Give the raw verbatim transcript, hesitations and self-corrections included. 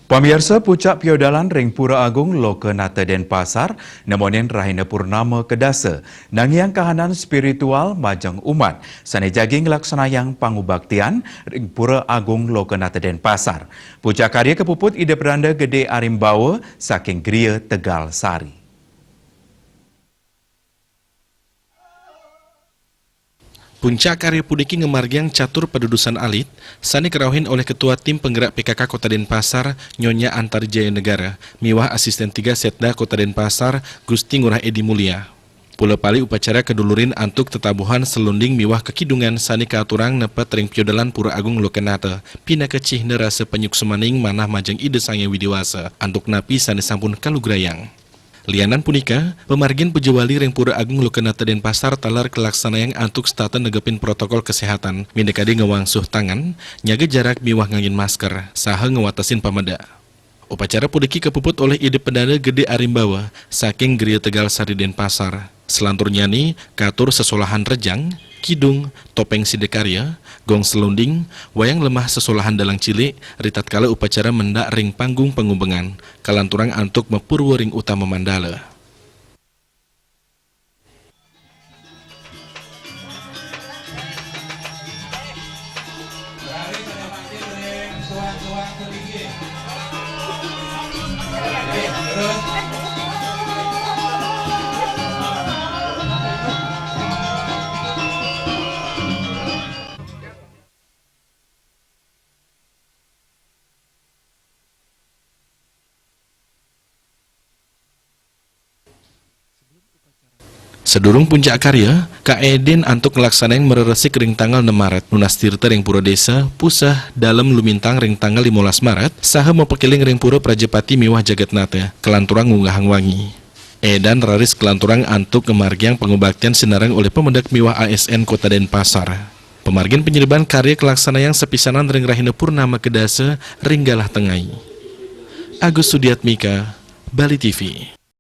Pamiarsa, puncak piodalan ring Pura Agung Lokanata Denpasar nemonin rahina purnama kedasa, nangiang kahanan spiritual majeng umat sane jagi nglaksanayang pangubaktian ring Pura Agung Lokanata Denpasar. Puncak karya kapuput Ida Pedanda Gede Arimbawa saking Griya Tegal Sari. Puncak karya puniki ngamargiang catur padudusan alit sane karauhin olih Ketua Tim Penggerak P K K Kota Denpasar, Nyonya Antar Jaya Negara, miwah Asisten Tiga Setda Kota Denpasar, Gusti Ngurah Edi Mulia. Pula pali upacara kadulurin antuk tetabuhan selunding miwah kakidungan sane kaaturang nepet ring piodalan Pura Agung Lokanata, pinaka cihna rasa panyuksmaning manah majeng Ida Sang Hyang Widi Wasa, antuk napi sane sampun kalugrayang. Lianan punika, pamargin puja wali ring Pura Agung Lokanata Denpasar taler kalaksanayang antuk setata negepin protokol kesehatan, minakadi ngwangsuh tangan, nyaga jarak miwah nganggén masker, saha ngwatesin pameda. Upacara puniki kapuput olih Ida Pedanda Gede Arimbawa saking Griya Tegal Sari Denpasar. Selanturnyane katur sesolahan rejang, kidung, topeng sidakarya, gong selunding, wayang lemah sesolahan dalang cilik, ritatkala upacara mendak ring panggung pangumbengan, kalanturang antuk mapurwa ring utama mandala. Sadurung puncak karya, kaedin antuk nglaksanayang mareresik ring tanggal enam Maret, nunas tirta ring Pura Desa, Puseh, Dalem Lumintang ring tanggal limolas Maret, saha mapakeling ring Pura Prajapati miwah Jagatnata, kalanturang ngunggahang wangi. Edan raris kalanturang antuk ngamargiang pangubaktian sinareng olih Pamedek miwah A S N Kota Denpasar. Pamargin panyerban karya kalaksanayang sapisanan ring rahina purnama kedasa ring galah tengai. Agus Sudiatmika, Bali T V.